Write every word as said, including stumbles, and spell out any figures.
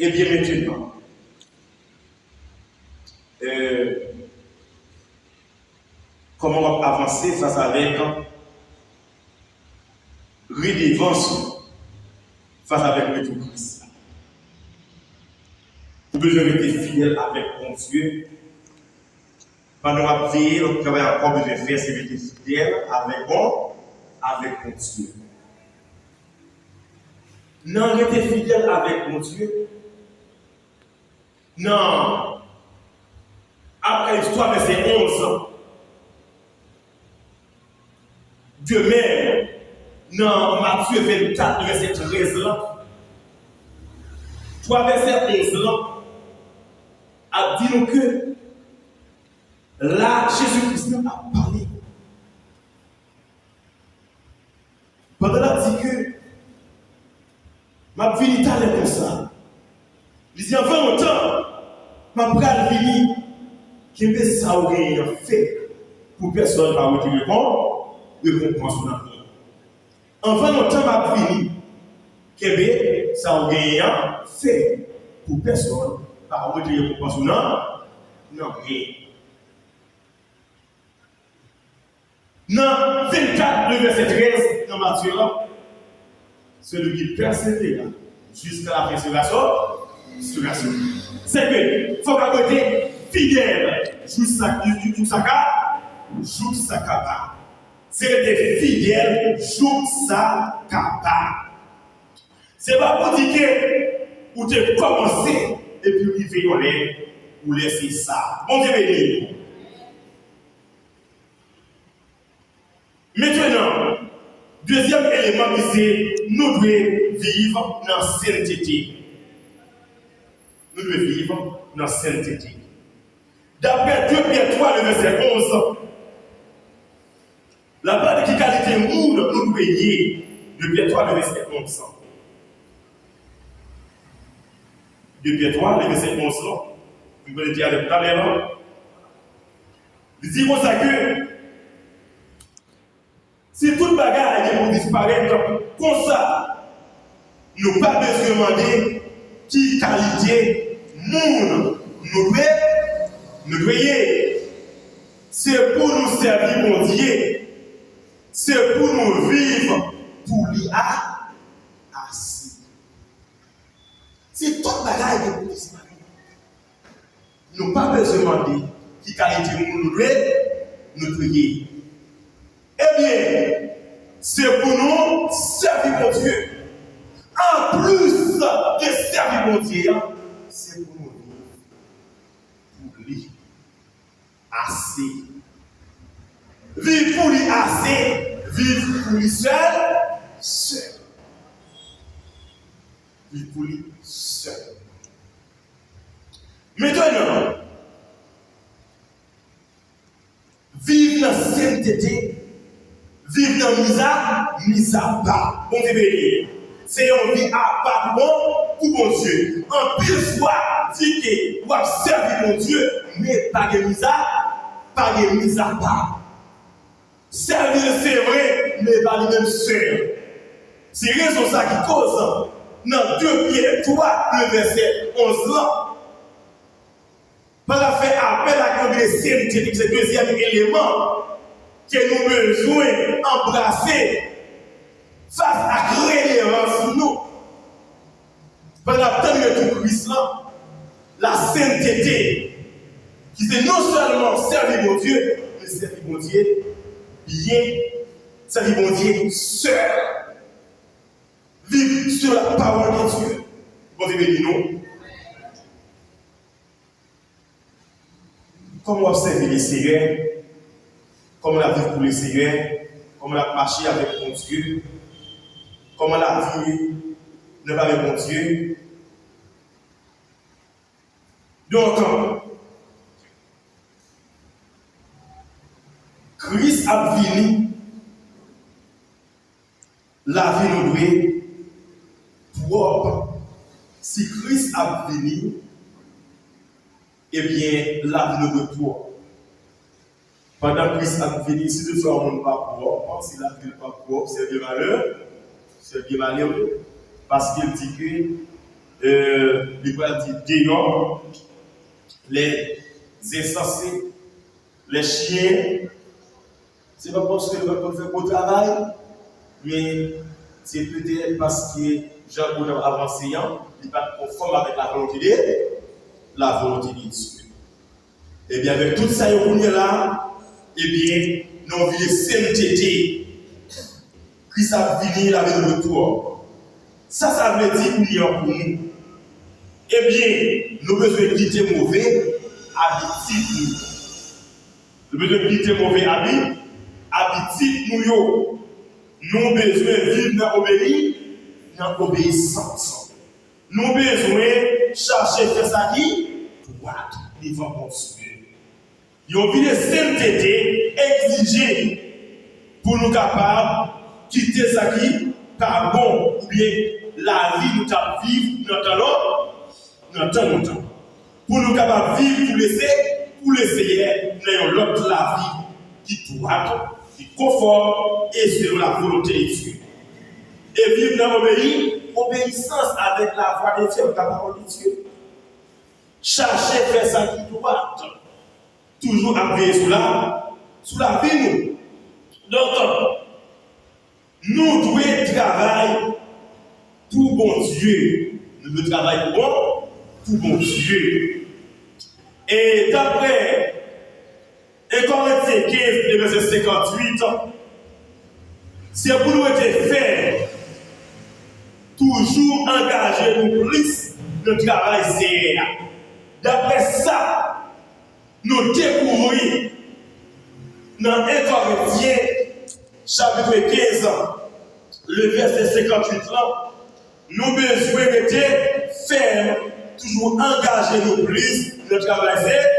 Ebyen, mentnan, euh, kòman w ap avanse fas avèk redevans ou, fas avèk retou Kris la? Ou bezwen rete fidèl avèk Bondye. Pandan w ap veye, lòt travay ankò w bezwen fè, se rete fidèl avèk bon, avèk Bondye. Nan rete fidèl avèk Bondye, nan Apokalips twa vèsè onz, de menm, nan Matye vennkat vèsè trèz lan, twa vèsè onz lan ap di nou ke la, Jezi Kris nan ap pale. Pandan l ap di ke m ap vini talè konsa, li di, anvan lontan, m ap pral vini, kenbe sa ou genyen an fè, pou pèsòn pa wete rekonpans ou nan men. Anvan lontan, m ap vini, kenbe sa ou genyen an fè, pou pèsòn pa wete rekonpans ou nan, nan men. Nan vennkat, le vèsè trèz nan Matye lan, celui qui persévère jusqu'à la fin sera sauvé, sera sauvé. Se ke fòk ap rete fidèl jouk sa, jouk sa ka, jouk sa ka pa. Se rete fidèl jouk sa ka pa. Se pa pou di ke ou te kòmanse epi rive yon lè ou lèse sa. Bondye beni nou. Mentnan, dezyèm eleman ki se nou dwe viv nan sentete. Nou dwe viv nan sentete. Daprè de Pyè twa, le vèsè onz, l ap pale ki kalite moun nou dwe ye. De Pyè twa, le vèsè onz. De Pyè twa, le vèsè onz lan, nou pral rete avè m talè lan. Li di konsa ke si tout bagay gen pou disparèt konsa, nou pa bezwen mande ki kalite moun nou dwe, nou dwe ye. Se pou nou sèvi Bondye. Se pou nou viv pou li a, ase. Si tout bagay gen pou disparèt, nou pa bezwen mande ki kalite moun nou dwe, nou dwe ye. Ebyen, se pou nou sèvi Bondye. Anplis de sèvi Bondye a, se pou nou viv pou li. Ase. Viv pou li ase. Viv pou li sèl. Sèl. Viv pou li sèl. Mentnan, viv nan sentete, viv nan miza, mizapa. Bondye beni. Se yon vi apa pou bon, pou Bondye. Anpil fwa, di ke w ap sèvi Bondye, men pa gen miza, pa gen mizapa. Sèvi l se vre, men pa li menm sèl. Se rezon sa ki koz nan de Pyè twa, le vèsè onz lan, Pòl ap fè apèl ak yon vi de sentete, ki se dezyèm eleman ke nou bezwen anbrase fas ak redevans nou. Pandan n ap tann retou Kris lan, lasentete, ki se non sèlman sèvi Bondye, men sèvi Bondye byen, sèvi Bondye sèl. Viv selon la parole de Dieu. Bondye beni nou. Kòman w ap sèvi Lesenyè? Kòman n ap viv pou Lesenyè? Kòman n ap mache avèk Bondye? Kòman n ap viv nan pale Bondye? Donk, Kris ap vini. Lavi nou dwe pwòp. Si Kris ap vini, ebyen, lavi nou dwe pwòp. Pandan Kris ap vini, si toutfwa yon moun pa pwòp, si lavi l pa pwòp, se byen malè, se byen malere, paske l di ke euh, li pral di deyò, les insensés, les chiens, se pa paske yo pa konn fè bon travay, men se petèt paske jan yo t ap avanse an, li pa t konfòm avèk la volonte de, la volonte de Dye. Ebyen, avèk tout sa yo kounye la, ebyen, nan yon vi de sentete, Kris ap vini, l ap vin retou. Sa sa vle di kounye an pou nou? Ebyen, nou bezwen kite move abitid nou. Nou bezwen kite move abi-, abitid nou yo. Nou bezwen viv nan obeyi, nan obeyisans. Nou bezwen chache fè sa ki dwat devan Bondye. Yon vi de sentete egzije pou nou kapab kite sa ki pa bon oubyen lavi nou t ap viv nan tan lon-, nan tan lontan. Pou nou kapab viv pou Lese-, pou Leseyè nan yon lòt lavi ki dwat, ki konfòm e selon la volonte de Dye. E viv nan obeyi, obeyisans avèk lavwa de Dye, avèk lapawòl de Dye. Chache fè sa ki dwat. Toujou ap veye sou la, sou lavi nou. Donk, nou dwe travay pou Bondye. Nou dwe travay pou bon, pou Bondye. E daprè en Korentyen kenz, de vèsè senkantuit, se pou nou rete fèm, toujou angaje nou plis nan travay Senyè a. Daprè sa nou dekouvri nan en Korentyen, chapit kenz, le vèsè senkantuit lan, nou bezwen rete fèm, toujou angaje nou plis nan travay Se-,